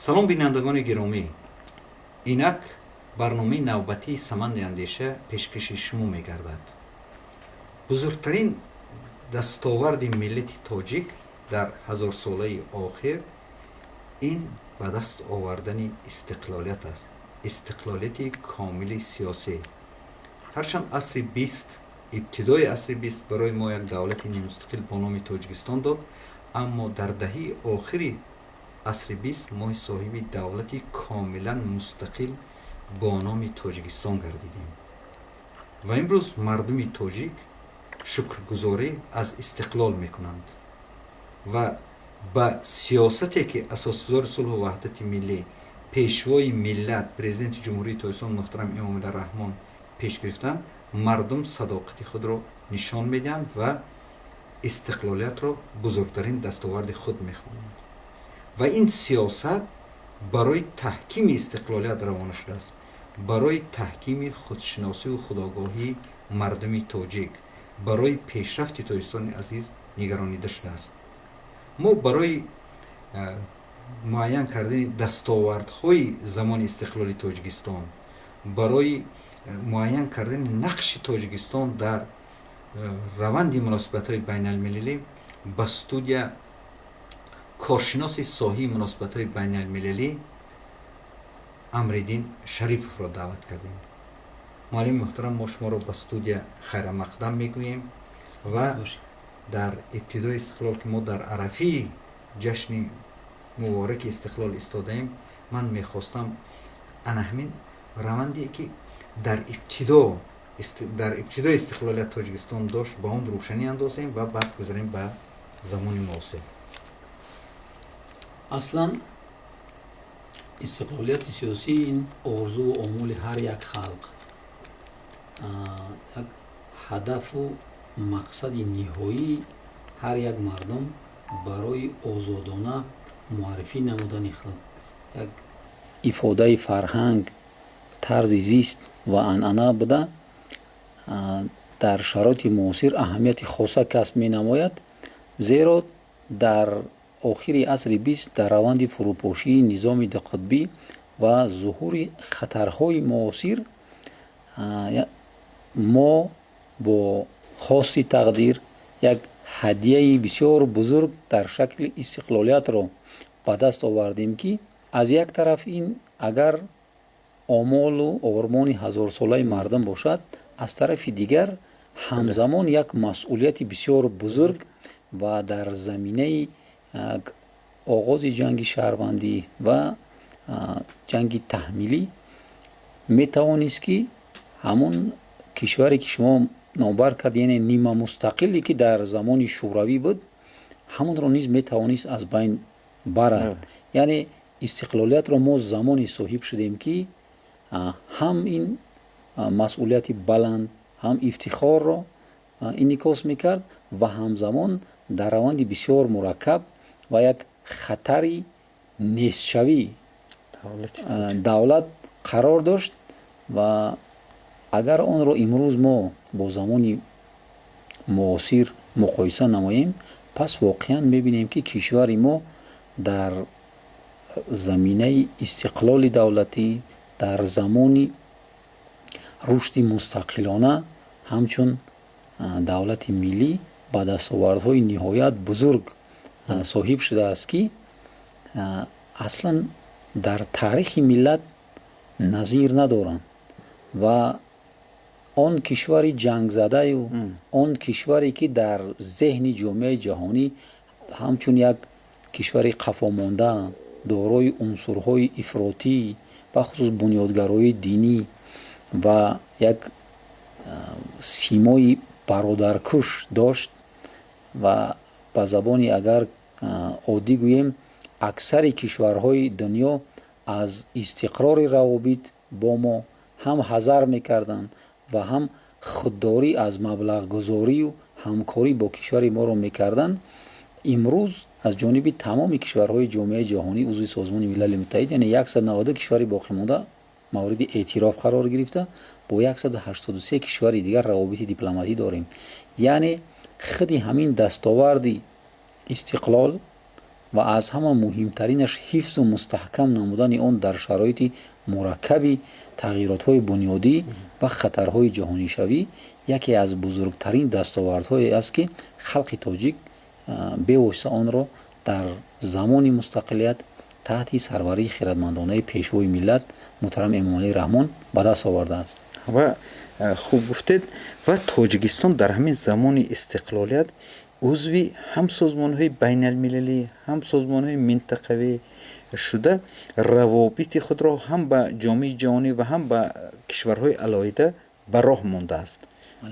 Салом, бинандагони гиромӣ! Инак барномаи навбатии «Саманди андеша» пешкаши шумо мегардад. Бузургтарин дастоварди миллати тоҷик дар ҳазорсолаи охир ин ба даст овардани истиқлолият аст, истиқлолияти комили сиёсӣ. Ҳарчанд асри 20, ибтидои асри 20 барои мо як давлати нимустақил бо номи Тоҷикистон дод, аммо дар даҳаи охири асри 20 мо соҳиби давлати комилан мустақил бо номи Тоҷикистон гардидем ва имрӯз мардуми тоҷик шукргузорӣ аз истиқлол мекунанд ва ба сиёсате, ки асосгузори сулҳу ваҳдати миллӣ, пешвои миллат, Президенти Ҷумҳурии Тоҷикистон муҳтарам Эмомалӣ Раҳмон пеш гирифтанд, мардум садоқати худро нишон медиҳанд ва истиқлолиятро бузургтарин дастоварди худ мехонанд. Ва ин сиёсат барои таҳкими истиқлолият равона шудааст, барои таҳкими худшиносиву худогоҳии мардуми тоҷик, барои пешрафти Тоҷикистони азиз нигаронида шудааст. Мо барои муайян кардани дастовардҳои замони истиқлоли Тоҷикистон, барои муайян кардани нақши Тоҷикистон дар раванди муносибатҳои байналмилалӣ ба студия коршиноси соҳаи муносибатҳои байналмилалӣ Амриддин Шариповро даъват кардем. Муаллими муҳтарам, мо шуморо ба студия хайрамақдам мегӯем. Ва дар ибтидои истиқлол, ки мо дар арафаи ҷашни мубораки истиқлол истодаем, ман мехостам ана ҳамин раванде, ки дар ибтидои истиқлолият Тоҷикистон дошт, ба он рӯшанӣ андозем ва баъд гузарем ба замони муосир. Аслан истиқлолияти сиёсӣ ин орзуву омоли ҳар як халқ, як ҳадафу мақсади ниҳоии ҳар як мардум барои озодона муаррифӣ намудани худ, як ифодаи фарҳанг, тарзи зист ва анъана буда, дар шароити муосир аҳамияти хоса касб менамояд, зеро дар охири асри 20, дар раванди фурӯпошии низоми дуқутбӣ ва зуҳури хатарҳои муосир, мо бо хости тақдир як ҳадияи бисёр бузург дар шакли истиқлолиятро ба даст овардем, ки аз як тараф ин агар омолу ормони ҳазорсолаи мардум бошад, аз тарафи дигар ҳамзамон як масъулияти бисёр бузург ва дар заминаи оғози ҷанги шаҳрвандӣ ва ҷанги таҳмилӣ метавонист, ки ҳамон кишваре, ки шумо номбар кард, яъне нимамустақиле, ки дар замони Шӯравӣ буд, ҳамонро низ метавонист аз байн барад. Яъне истиқлолиятро мо замоне соҳиб шудем, ки ҳам ин масъулияти баланд, ҳам ифтихорро инъикос мекард ва ҳамзамон дар раванди бисёр мураккаб ва як хатари нестшавӣ давлат қарор дошт. Ва агар онро имрӯз мо бо замони муосир муқоиса намоем, пас воқеан мебинем, ки кишвари мо дар заминаи истиқлоли давлатӣ, дар замони рушди мустақилона ҳамчун давлати миллӣ ба дастовардҳои ниҳоят бузург соҳиб шудааст, ки аслан дар таърихи миллат назир надоранд. Ва он кишвари ҷангзадаю он кишваре, ки дар зеҳни ҷомеаи ҷаҳонӣ ҳамчун як кишвари қафомонда, дорои унсурҳои ифротӣ, бахусус бунёдгароии динӣ ва як симои бародаркуш дошт ва ба забони агар оддӣ гӯем, аксари кишварҳои дунё аз истиқрори равобит бо мо ҳам ҳазар мекарданд ва ҳам худдорӣ аз маблағгузорию ҳамкорӣ бо кишвари моро мекарданд, имрӯз аз ҷониби тамоми кишварҳои ҷомеаи ҷаҳонӣ, узви Созмони Милали Муттаҳид, яъне 192 кишвари боқимонда мавриди эътироф қарор гирифта, бо 183 кишвари дигар равобити дипломатӣ дорем. Яъне худи ҳамин дастоварди истиқлол Ва аз ҳама муҳимтаринаш, ҳифзу мустаҳкам намудани он дар шароити мураккаби тағйиротҳои бунёдӣ ва хатарҳои ҷаҳонишавӣ яке аз бузургтарин дастовардҳое аст, ки халқи тоҷик бевосита онро дар замони мустақилият таҳти сарварии хирадмандонаи Пешвои миллат муҳтарам Эмомалӣ Раҳмон ба даст овардааст. Ва хуб гуфтед. Ва Тоҷикистон дар ҳамин замони истиқлолият узви ҳам созмонҳои байналмилалӣ, ҳам созмонҳои минтақавӣ шуда, равобити худро ҳам ба ҷомеаи ҷаҳонӣ ва ҳам ба кишварҳои алоҳида ба роҳ мондааст.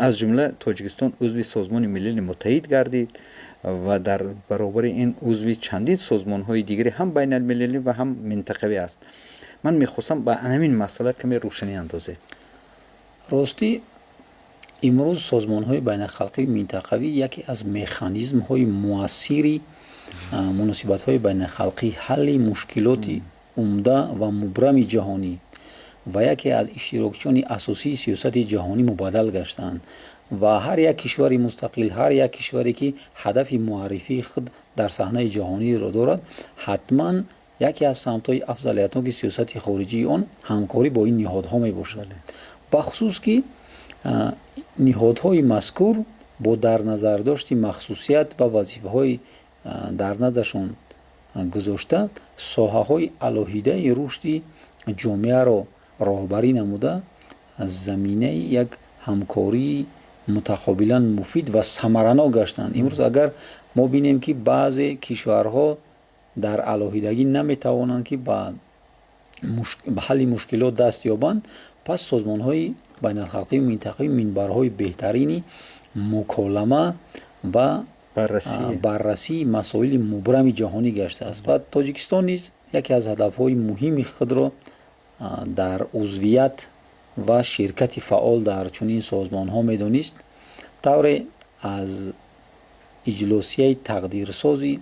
Аз ҷумла Тоҷикистон узви Созмони Милали Муттаҳид гардид ва дар баробари ин узви чандин созмонҳои дигаре ҳам байналмилалӣ ва ҳам минтақавӣ аст. Ман мехостам ба ҳамин масъала каме рӯшанӣ андозед. Ростӣ, имрӯз созмонҳои байналхалқию минтақавӣ яке аз механизмҳои муассири муносибатҳои байналхалқӣ, ҳалли мушкилоти умда ва мубрами ҷаҳонӣ ва яке аз иштирокчиёни асосии сиёсати ҷаҳонӣ мубаддал гаштаанд. Ва ҳар як кишвари мустақил, ҳар як кишваре, ки ҳадафи муаррифии худ дар саҳнаи ҷаҳониро дорад, ҳатман яке аз самтҳои афзалиятноки сиёсати хориҷии он ҳамкорӣ бо ин ниҳодҳо мебошад. Бахусус ки ниҳодҳои мазкур бо дар назардошти махсусият ва вазифаҳои дар наздашон гузошта, соҳаҳои алоҳидаи рушди ҷомеаро роҳбарӣ намуда, заминаи як ҳамкории мутақобилан муфид ва самаранок гаштанд. Имрӯз агар мо бинем, ки баъзе кишварҳо дар алоҳидагӣ наметавонанд, ки ба ҳалли мушкилот даст ёбанд, пас созмонҳои байналхалқию минтақавӣ минбарҳои беҳтарини муколама ва баррасии масоили мубрами ҷаҳонӣ гаштааст. Ва Тоҷикистон низ яке аз ҳадафҳои муҳими худро дар узвият ва ширкати фаъол дар чунин созмонҳо медонист. Тавре аз иҷлосияи тақдирсози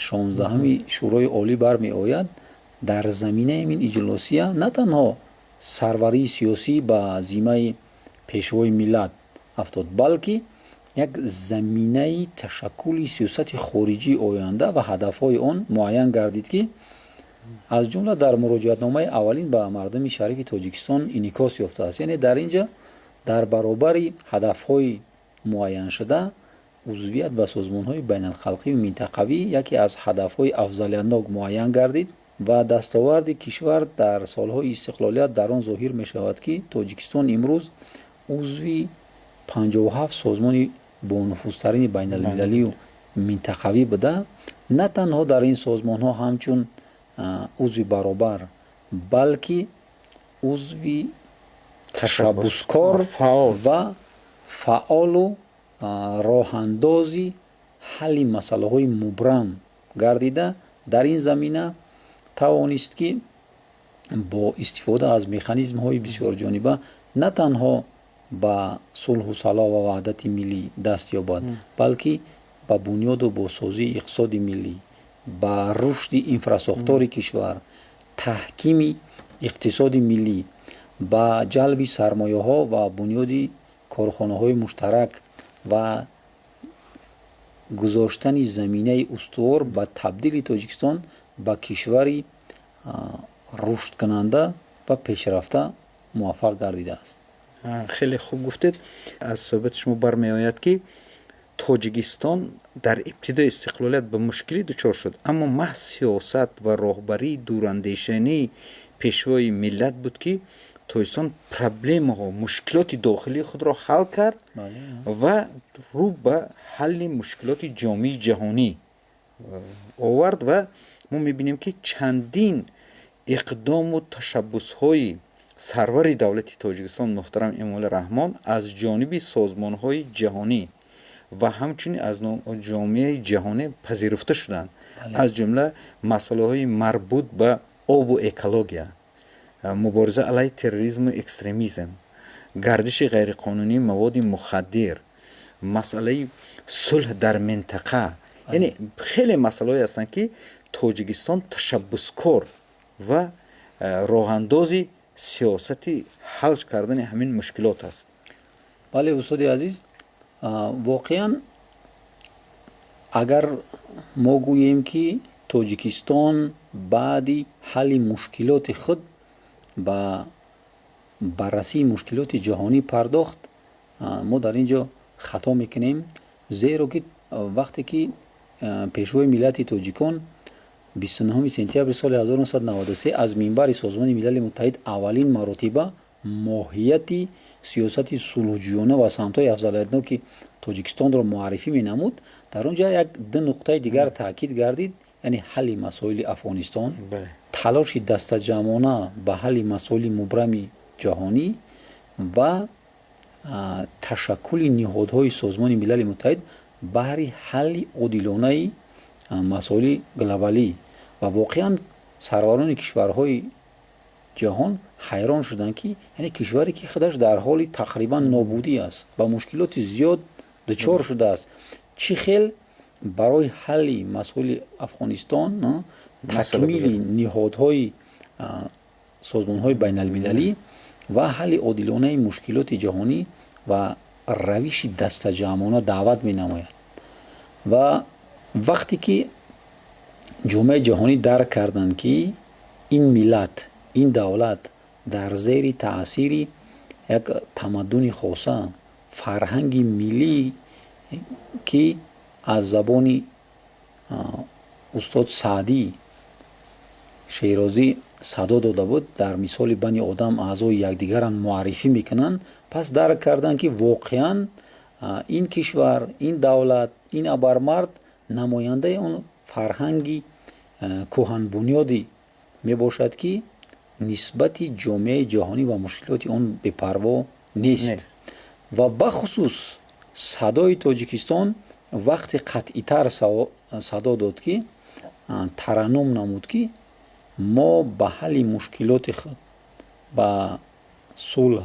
16-уми Шӯрои Олӣ бармеояд, дар заминаи ин иҷлосия на танҳо сарварии сиёсӣ ба зиммаи Пешвои миллат афтод, балки як заминаи ташаккули сиёсати хориҷии оянда ва ҳадафҳои он муайян гардид, ки аз ҷумла дар муроҷиатномаи аввалин ба мардуми шарифи Тоҷикистон инъикос ёфтааст. Яъне дар ин ҷа дар баробари ҳадафҳои муайяншуда, узвият ба созмонҳои байналхалқию минтақавӣ яке аз ҳадафҳои афзалиятнок муайян гардид. Ва дастоварди кишвар дар солҳои истиқлолият дар он зоҳир мешавад, ки Тоҷикистон имрӯз узви 57 созмони бонуфузтарини байналмилалию минтақавӣ буда, на танҳо дар ин созмонҳо ҳамчун узви баробар, балки узви ташаббускор ва фаъолу роҳандози ҳалли масъалаҳои мубрам гардида, дар ин замина тавонист, ки бо истифода аз механизмҳои бисёрҷониба на танҳо ба сулҳу салоҳ ва ваҳдати миллӣ даст ёбад, балки ба бунёду бозсозии иқтисоди миллӣ, ба рушди инфрасохтори кишвар, таҳкими иқтисоди миллӣ, ба ҷалби сармояҳо ва бунёди корхонаҳои муштарак ва гузоштани заминаи устувор ба табдили Тоҷикистон ба кишвари рушдкунанда ва пешрафта муваффақ гардидааст. Хеле хуб гуфтед. Аз суҳбати шумо бармеояд, ки Тоҷикистон дар ибтидои истиқлолият ба мушкилӣ дучор шуд, аммо маҳз сиёсат ва роҳбарии дурандешании Пешвои миллат буд, ки Тоҷикистон проблемаҳо, мушкилоти дохилии худро ҳал кард ва рӯ ба ҳалли мушкилоти ҷомеаи ҷаҳонӣ овард. Ва мо мебинем, ки чандин иқдому ташаббусҳои сарвари давлати Тоҷикистон муҳтарам Эмомалӣ Раҳмон аз ҷониби созмонҳои ҷаҳонӣ ва ҳамчунин аз ҷомеаи ҷаҳонӣ пазируфта шуданд, аз ҷумла масъалаҳои марбут ба обу экология, мубориза алайҳи терроризму экстремизм, гардиши ғайриқонунии маводи мухаддир, масъалаи сулҳ дар минтақа. Яъне хеле масъалаҳое ҳастанд, ки Тоҷикистон ташаббускор ва роҳандози сиёсати ҳал кардани ҳамин мушкилот аст. Бале, устоди азиз, воқеан. Агар мо гӯем, ки Тоҷикистон баъди ҳалли мушкилоти худ ба баррасии мушкилоти ҷаҳонӣ пардохт, мо дар ин ҷо хато мекунем, зеро ки вақте ки Пешвои миллати тоҷикон 29 сентябри соли 1993 аз минбари Созмони Милали Муттаҳид аввалин маротиба моҳияти сиёсати сулҳҷӯёна ва самтҳои афзалиятноки Тоҷикистонро муаррифӣ менамуд, дар он ҷо як ду нуқтаи дигар таъкид гардид, яъне ҳалли масоили Афғонистон, талоши дастаҷамъона ба ҳалли масоили мубрами ҷаҳонӣ ва ташаккули ниҳодҳои Созмони Милали Муттаҳид баҳри ҳалли одилонаи масоили глобалӣ. Ва воқеан сарварони кишварҳои ҷаҳон ҳайрон шуданд, ки яъне кишваре, ки худаш дар ҳоли тақрибан нобудӣ аст, ба мушкилоти зиёд дучор шудааст, чӣ хел барои ҳалли масоили Афғонистон, такмили ниҳодҳои созмонҳои байналмилалӣ ва ҳалли одилонаи мушкилоти ҷаҳонӣ ва равиши дастаҷамъона даъват менамояд. Ва вақте ки ҷомеаи ҷаҳонӣ дарк карданд, ки ин миллат, ин давлат дар зери таъсири як тамаддуни хоса, фарҳанги миллӣ, ки аз забони устод Саъдӣ Шерозӣ садо дода буд, дар мисоли бани одам аъзои якдигаранд муаррифӣ мекунанд, пас дарк карданд, ки воқеан ин кишвар, ин давлат, ин абармард намояндаи он фарҳанги кӯҳанбунёдӣ мебошад, ки нисбати ҷомеаи ҷаҳонӣ ва мушкилоти он бепарво нест. Ва бахусус садои Тоҷикистон вақте қатъитар садо дод, ки тараннум намуд, ки мо ба ҳалли мушкилоти худ, ба сулҳ,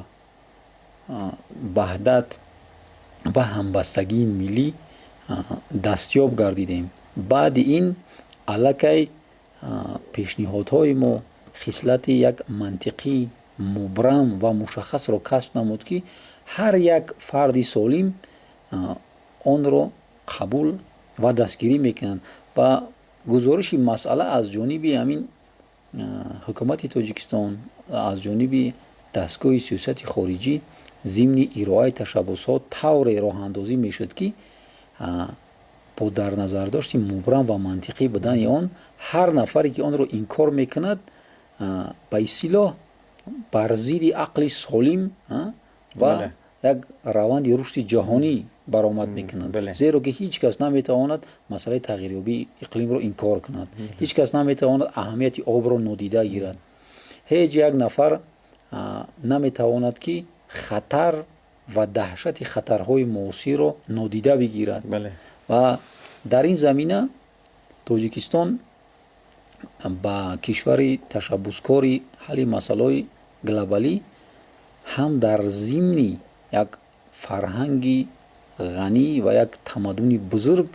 ваҳдат ва ҳамбастагии миллӣ дастёб гардидем. Баъди ин аллакай пешниҳодҳои мо хислати як мантиқӣ, мубрам ва мушаххасро касб намуд, ки ҳар як фарди солим онро қабул ва дастгирӣ мекунанд. Ва гузориши масъала аз ҷониби ҳамин ҳукумати Тоҷикистон, аз ҷониби дастгоҳи сиёсати хориҷӣ зимни ироаи ташаббусҳо тавре роҳандозӣ мешуд, ки бо дар назардошти мубрам ва мантиқӣ будани он ҳар нафаре, ки онро инкор мекунад, ба истилоҳ бар зидди ақли солим ва як раванди рушди ҷаҳонӣ баромад мекунад, зеро ки ҳеҷ кас наметавонад масъалаи тағйирёбии иқлимро инкор кунад, ҳеҷ кас наметавонад аҳамияти обро нодида гирад, ҳеҷ як нафар наметавонад, ки хатар ва даҳшати хатарҳои муосирро нодида бигирад. Ва дар ин замина Тоҷикистон ба кишвари ташаббускори ҳалли масъалаҳои глобалӣ ҳам дар зимни як фарҳанги ғанӣ ва як тамаддуни бузург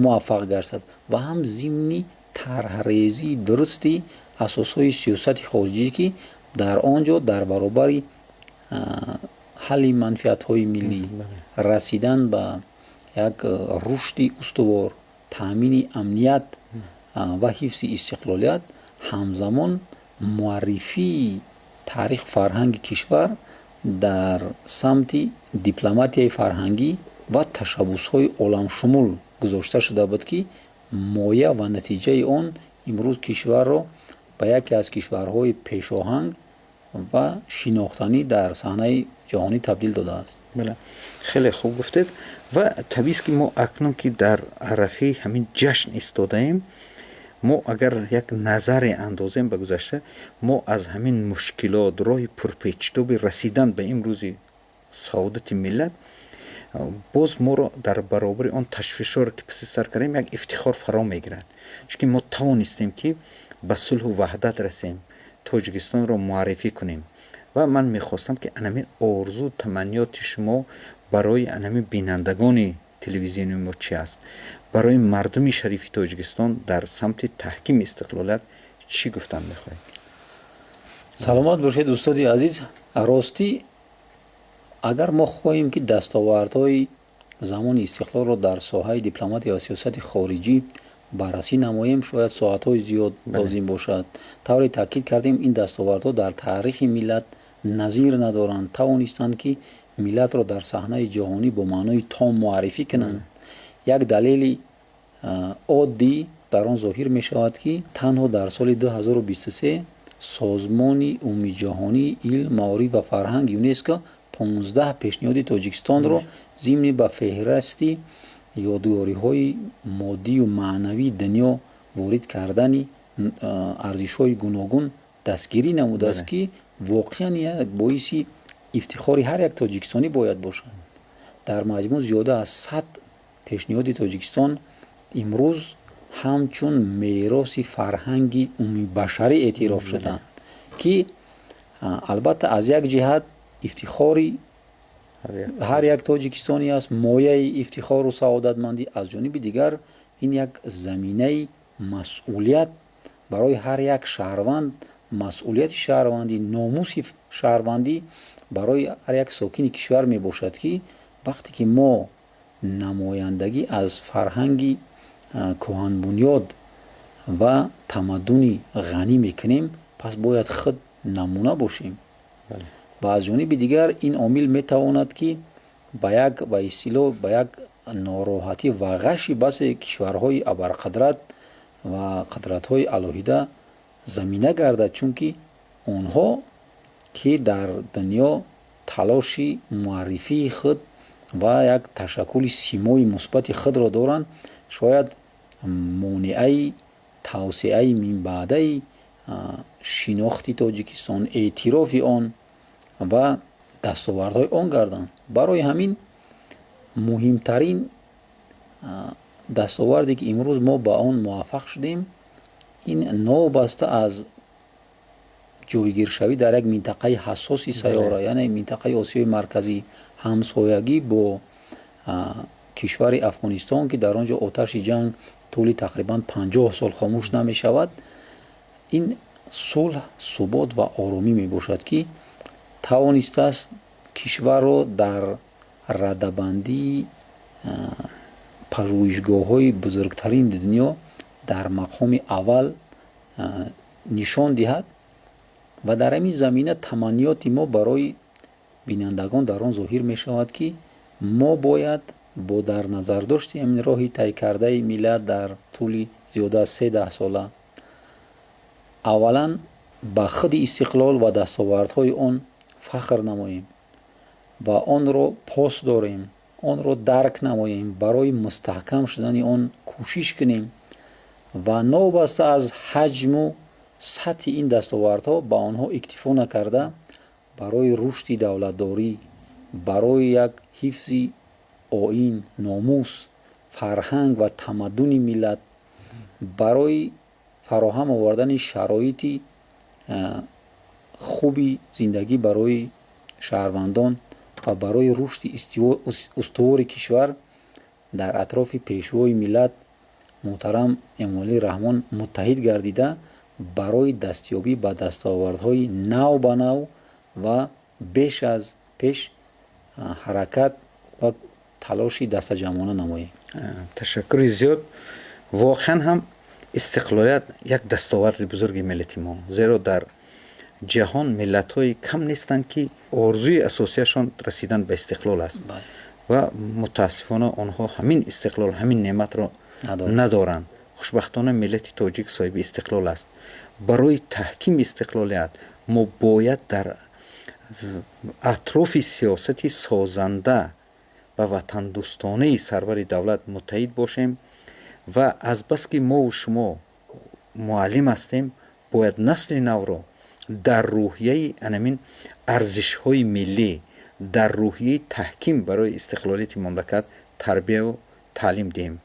муваффақ гардад ва ҳам зимни тарҳрезии дурусти асосҳои сиёсати хориҷӣ, ки дар он ҷо дар баробари ҳалли манфиатҳои миллӣ, расидан ба як рушди устувор, таъмини амният ва ҳифзи истиқлолият, ҳамзамон муаррифии таърих, фарҳанги кишвар дар самти дипломатияи фарҳангӣ ва ташаббусҳои оламшумул гузошта шуда буд, ки моя ва натиҷаи он имрӯз кишварро ба яке аз кишварҳои пешоҳанг ва шинохтанӣ дар саҳнаи ҷаҳонӣ табдил додааст. Бале, хеле хуб гуфтед. Ва табиист, ки мо акнун, ки дар арафаи ҳамин ҷашн истодаем, мо агар як назаре андозем ба гузашта, мо аз ҳамин мушкилот, роҳи пурпечитоби расидан ба имрӯзи саодати миллат, боз моро дар баробари он ташвишҳоро, ки паси сар кардем, як ифтихор фаро мегирад, чунки мо тавонистем, ки ба сулҳу ваҳдат расем, Тоҷикистонро муаррифӣ кунем. Ва ман мехостам, ки анамин орзу таманниёти шумо барои анамин бинандагони телевизиони мо чи аст, барои мардуми шарифи Тоҷикистон дар самти таҳкими истиқлолият чӣ гуфтан мехоҳед? Саломат бошед, устоди азиз. Ростӣ, агар мо хоҳем, ки дастовардҳои Замони истиқлолро дар соҳаи дипломатия ва сиёсати хориҷӣ баррасӣ намоем, шояд соатҳои зиёд лозим бошад. Тавре таъкид кардем, ин дастовардҳо дар таърихи миллат назир надоранд, тавонистанд, ки миллатро дар саҳнаи ҷаҳонӣ бо маънои том муаррифӣ кунанд. Як далели оддӣ дар он зоҳир мешавад, ки танҳо дар соли 2023 Созмони умумиҷаҳонии илм, маориф ва фарҳанг, ЮНЕСКО, 15 пешниҳоди Тоҷикистонро зимни ба феҳристи ёдгориҳои моддию маънавии дунё ворид кардани арзишҳои гуногун дастгирӣ намудааст, ки воқеан як боиси ифтихори ҳар як тоҷикистонӣ бояд бошад. Дар маҷмӯъ зиёда аз 100 пешниҳоди Тоҷикистон имрӯз ҳамчун мероси фарҳанги умумибашарӣ эътироф шуданд, ки албатта аз як ҷиҳат ифтихори ҳар як тоҷикистонӣ аст, мояи ифтихору саодатмандӣ, аз ҷониби дигар ин як заминаи масъулият барои ҳар як шаҳрванд, масъулияти шаҳрвандӣ, номуси шаҳрвандӣ барои ҳар як сокини кишвар мебошад, ки вақте ки мо намояндагӣ аз фарҳанги кӯҳанбунёд ва тамаддуни ғанӣ мекунем, пас бояд худ намуна бошем. Ва аз ҷониби дигар ин омил метавонад, ки ба як, ба истилоҳ, ба як нороҳатӣ ва ғаши басе кишварҳои абарқудрат ва қудратҳои алоҳида замина гардад, чунки онҳо, ки дар дунё талоши муаррифии худ ва як ташаккули симои мусбати худро доранд, шояд монеаи тавсеаи минбаъдаи шинохти Тоҷикистон, эътирофи он ва дастовардҳои он гарданд. Барои ҳамин муҳимтарин дастоварде, ки имрӯз мо ба он муваффақ шудем, ин новобаста аз ҷойгиршавӣ дар як минтақаи ҳассоси сайёра, яъне минтақаи Осиёи Марказӣ, ҳамсоягӣ бо кишвари Афғонистон, ки дар он ҷо оташи ҷанг тӯли тақрибан 50 сол хомӯш намешавад, ин сулҳ, субот ва оромӣ мебошад, ки тавонистааст кишварро дар радабандии пажӯҳишгоҳҳои бузургтарини дунё дар мақоми аввал нишон диҳад. Ва дар ҳамин замина таманниёти мо барои бинандагон дар он зоҳир мешавад, ки мо бояд бо дар назардошти ҳамин роҳи тай кардаи миллат дар тӯли зиёда аз се даҳсола аввалан ба худи истиқлол ва дастовардҳои он фахр намоем ва онро пос дорем, онро дарк намоем, барои мустаҳкам шудани он кӯшиш кунем ва новобаста аз ҳаҷму сатҳи ин дастовардҳо ба онҳо иктифо накарда, барои рушди давлатдорӣ, барои як ҳифзи оин, номус, фарҳанг ва тамаддуни миллат, барои фароҳам овардани шароити хуби зиндагӣ барои шаҳрвандон ва барои рушди устувори кишвар дар атрофи Пешвои миллат муҳтарам Эмомалӣ Раҳмон муттаҳид гардида, барои дастёбӣ ба дастовардҳои нав ба нав ва беш аз пеш ҳаракат ва талоши дастаҷамъона намоем. Ташаккури зиёд. Воқеан ҳам истиқлолият як дастоварди бузурги миллати мо, зеро дар ҷаҳон миллатҳои кам нестанд, ки орзуи асосияшон расидан ба истиқлол аст ва мутаассифона онҳо ҳамин истиқлол, ҳамин неъматро надоранд. Хушбахтона, миллати тоҷик соҳиби истиқлол аст. Барои таҳкими истиқлолият мо бояд дар атрофи сиёсати созанда ва ватандӯстонаи сарвари давлат муттаҳид бошем. Ва азбаски мову шумо муаллим ҳастем, бояд насли навро дар рӯҳияи анамин арзишҳои миллӣ, дар рӯҳияи таҳким барои истиқлолияти мамлакат тарбияву таълим диҳем.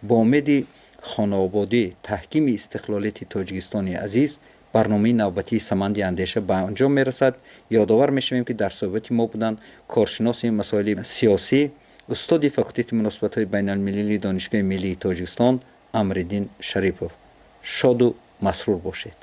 Бо умеди хонаободӣ, таҳкими истиқлолияти Тоҷикистони азиз, барномаи навбатии Саманди андеша ба анҷом мерасад. Ёдовар мешавем, ки дар суҳбати мо буданд коршиноси масоили сиёсӣ, устоди факултети муносибатҳои байналмилалии Донишгоҳи миллии Тоҷикистон Амриддин Шарипов. Шоду масрур бошед.